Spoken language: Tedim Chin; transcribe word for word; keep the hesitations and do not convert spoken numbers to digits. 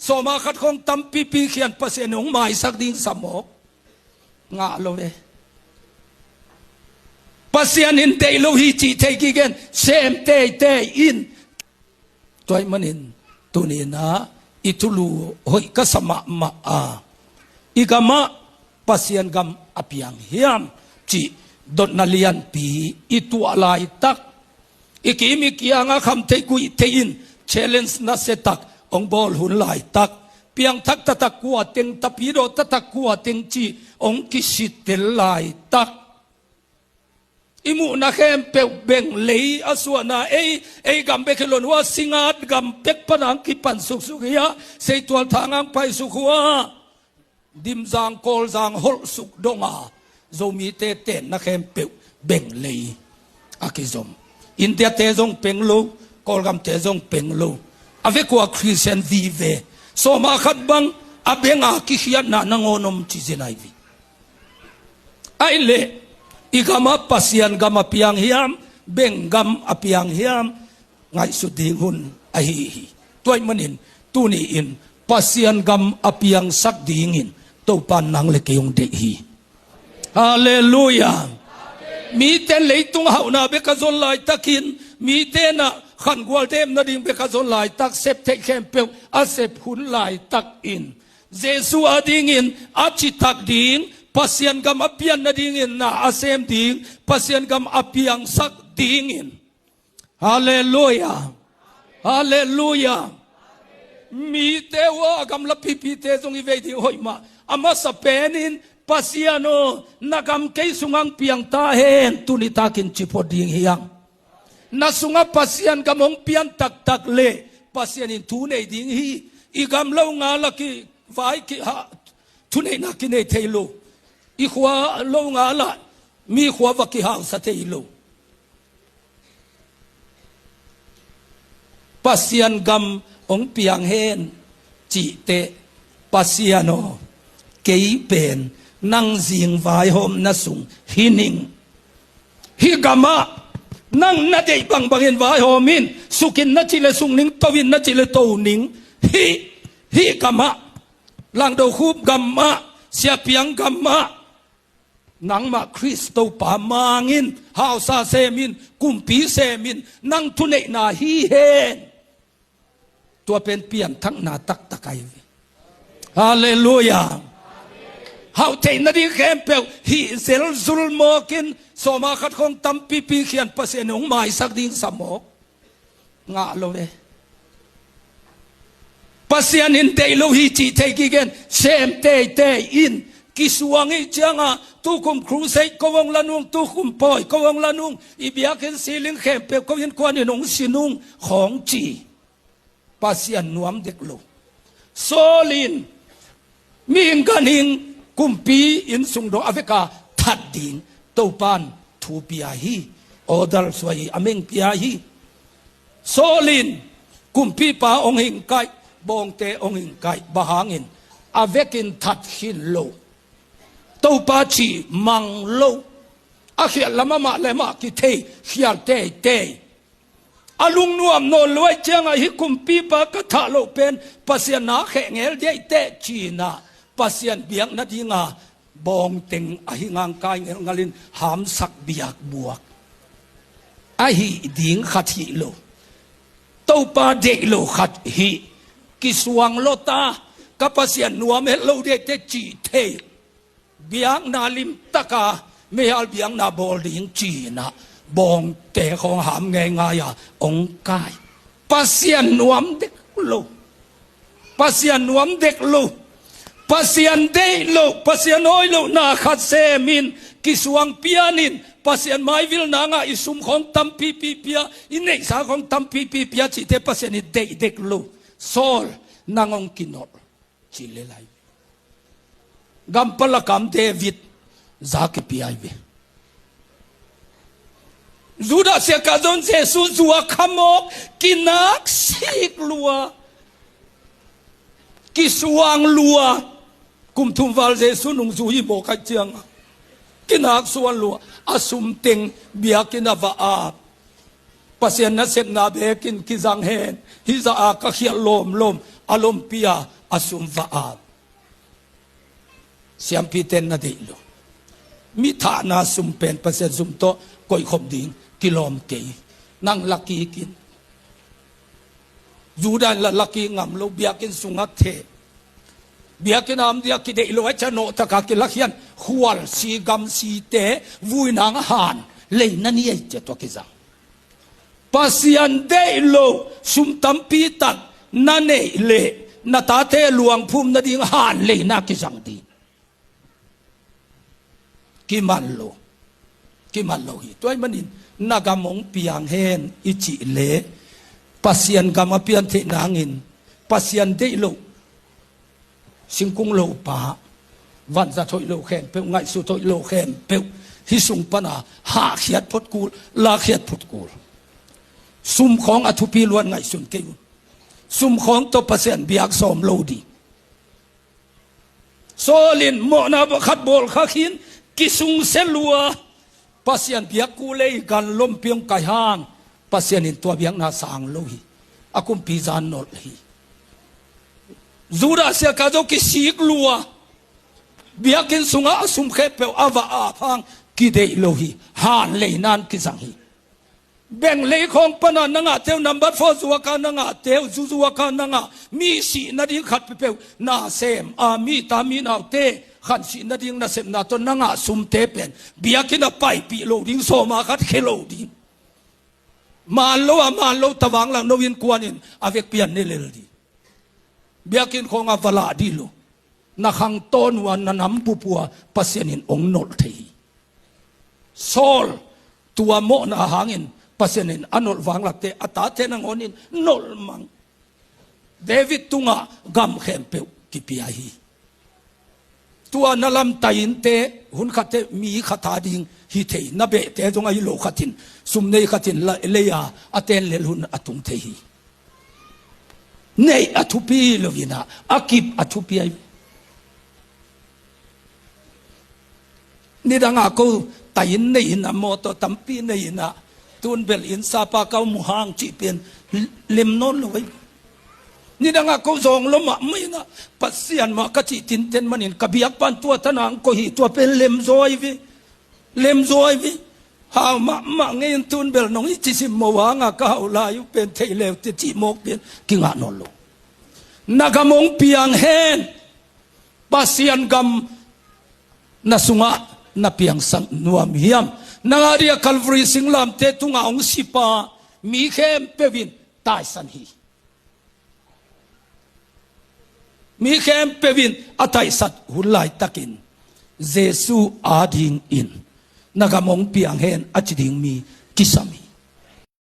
Sawma khat khawng tampipi khian Pasian in hong maisak ding sa mawk. Ngah lo ve. Pasian in deih lo hi cih thei kigen sem teitei in. Tua ahih manin tuni-in ah i thulu hoih ka sa mahmah a, i gamah Pasian gam a piang hiam cih dotna lianpi i tuah laitak, i kim i kiangah khamtheih guihtheih in challenge nasiatak hong bawl hun laitak, piangthak taktak kua teng, tapidaw taktak kua teng cih hong kisittel laitak, i muhna khempeuh beng lei a suahna, ei, ei gam bek hi lo in hua Singat gam pek pan hong kipan suksuk hi a, Seitual thang hong paisuk hua, Dimzang Kawlzang holhsuk dong a, Zomite tenna khempeuh beng lei a kizom. Indiate zong peng lo, Kawlgamte zong peng lo. A vek ua Khristian vive sawma khat bang a beng a kikhiatna nangawn om ci zen ahi ve. Ahih leh i gamah Pasian gam a piang hiam, beng gam a piang hiam, ngaihsut ding hun ahi hi. Tua ahih manin tuni-in Pasian gam a piangsak dingin Topa in nang le kei hong deih hi. Halleluiah. Mite in leitung hauhna bek a zon laitakin, mite in ah khangual dem nading bek a zon laitak, sep theih khempeuh a sep hun laitakin, Jesu adingin a citak ding, Pasian gam a pian nadingin na a sem ding, Pasian gam a piangsak dingin. Halleluiah. Halleluiah. Mite uh a gamla pipite zong i vei ding hoih mah. A masa penin, Pasian aw, na gam kei sungah hong piang ta hen, tuni takin ci phot ding hi hang. Na sungah Pasian gam hong pian taktak leh Pasian in thu nei ding hi. I gam lo ngal ah kivai kiha, thuneihna kinei thei lo. I khua lo ngal ah mi khua va kihausa thei lo. Pasian gam hong piang hen cih teh, Pasian aw, kei pen nang zing vaihawmna sung hi ning. Hih gamah nang na deih bangbangin vaihawm in, suk in na cih leh suk ning, to in na cih leh to ning. Hih, hih gamah, Langdo Khup gamah, Sia Piang gamah, nangmah Khrist Topa mang in, hausa sem in, kumpi sem in, nang thuneihna hi hen. Tua pen pianthakna taktak ahi ve. Halleluiah. Hauh theih nading khempeuh hih zelzul mawkin, sawma khat khawng tampipi khian Pasian in hong maisak ding sa mawk. Ngah lo ve. Pasian in deih lo hi cih thei kigen sem teitei in. Kisuang ih ciangah tukum crusade ko hong la nung, tukum pawi ko hong la nung, i biakinn ceiling khempeuh ko innkuan in hong si nung khawng ci. Pasian nuam dek lo. Saul in mihing ganhing kumpi inn sung dong a veka that ding Topa in thu pia hi. Order suah hi, a meng pia hi. Saul in kumpipa hong hingkaih, bawngte hong hingkaih, bang hangin a vekin that khin lo. Topa cih mang lo. A khialh lam amah le amah kithei khial teitei. A lungnuam nawn lua ih ciangah hih kumpipa ka thah loh pen Pasian na kheh ngel diaih teh ci-in ah Pasian biak nadinga bawng teng ahi ngangkai ngelngal in hamsak biakbuak. Ahi ding khat hih lo. Topa deih lo khat hih. Kisuang lota ka Pasian nuam het lo diaih teh cih thei. Biakna limtaka meihal biakna bawl ding ci-in ah bawngte khawng ham ngeingai a hong kai. Pasian nuam dek lo. Pasian nuam dek lo. Pasian deih lo, Pasian awi lohna khat semin, kisuang pianin, Pasian maivilna ngah, i sum khawng tampipi pia, i neihsa khawng tampipi pia cihte Pasian i deih dek lo. Saul, nang hong kinolh. Ci le lai. Gampal a kam David za kipia hi ve. Judah siakah zong Jesu zu a khamawk, kinaksik lua, kisuang lua. Kum thum val Jesu nungzui hi mawk ahih ciangin kinaksuan lua. A sum teng biakinn a va ap. Pasian nasepna bekin kizang hen. Hih zah a ka khialh lawmlawm, a lompi a, a sum va a. Siampite in na deih lo. Mi thahna sum pen Pasian sum tawh koihkhop ding kilawm kei. Nang la kik in. Judah in la la kik ngam lo, biakinn sungah theh. Biakinn a om dia kideih lo a, ciah nawhtaka kilakhian, khualsi gamsite vui nang han leina ni ei, ciah tua kizang. Pasian deih lo sum tampi tak na neih leh na tate luang phum nading han leina kizang ding. Kiman lo. Kiman lo hi. Tua ahih manin na gam hong piang hen i cih leh Pasian gam a piantheih nangin Pasian deih lo, singkung lo pa, vanzat hoih lo khempeuh, ngaihsut hoih lo khempeuh, hih sung pana hahkhiat phot kul, lakhiat phot kul. Sum khawng a thupi luat ngaihsun kei un. Sum khawng tawh Pasian biak sawm lo ding. Saul in mawhna khat bawl kha khin, kisungsia lua. Pasian biak kul ei, gan lompi hong kai hang, Pasian in tua biakna sang lo hi. A kumpi zan nolh hi. Judah sia ka zo kisik lua. Biakinn sungah a sum khempeuh a va ap hang, kideih lo hi. Han leina in kizang hi. Beng lei khawng pana na ngahte uh, nambat four zuaka na ngahte uh, zu zuaka na ngah, mi sih nading khat peuhpeuh na sem a, mi ta mi naute khan sih nading nasepna tawh na ngah sumte pen biakinn a paipih lo ding, sawma khat khia lo ding. Man lo a man lo tavang lang, no innkuan in a vekpi-a ne lel ding. Biakinn khawng a va lah dih lo. Na khangtawn uh a, na nam bup uh a, Pasian in hong nolh thei hi. Saul tua mawhna hangin Pasian in a nolh vanglakte, a tate nangawn in nolh mang. David tungah gam khempeuh kipia hi. Tua na lam tai innte, hun khatte mi khat a ding hi thei, na behte zong ahi lo khat in, sum nei khat in la-, lei-a a ten lel hun a tung thei hi. Neih a thupi lo in ah, a kip a thupi ahi. Nidang a ko tai inn nei in ah, mawtaw tampi nei in ah, tun bel inn sapa ka mu hang cih pen lem nawn lo ahi. Nidang a ko zawng lo mahmah in ah, Pasian mah ka cih tinten manin ka biakpan tua tanang ko hi, tua pen lem zaw ahi ve. Lem zaw ahi ve. Hau mahmah ngei in, tun bel nong i ci simmo hanga ka hau lai uh pen thei leu te cih mawk pen kingah nawn lo. Na gam hong piang hen. Pasian gam na sungah na piangsak nuam hiam? Nang a dia Calvary singlamteh tungah hong sipa mi khempeuh in taisan hi. Mi khempeuh in a taisat hun laitakin Jesuh adingin na gam hong piang hen a ci ding mi kisam hi.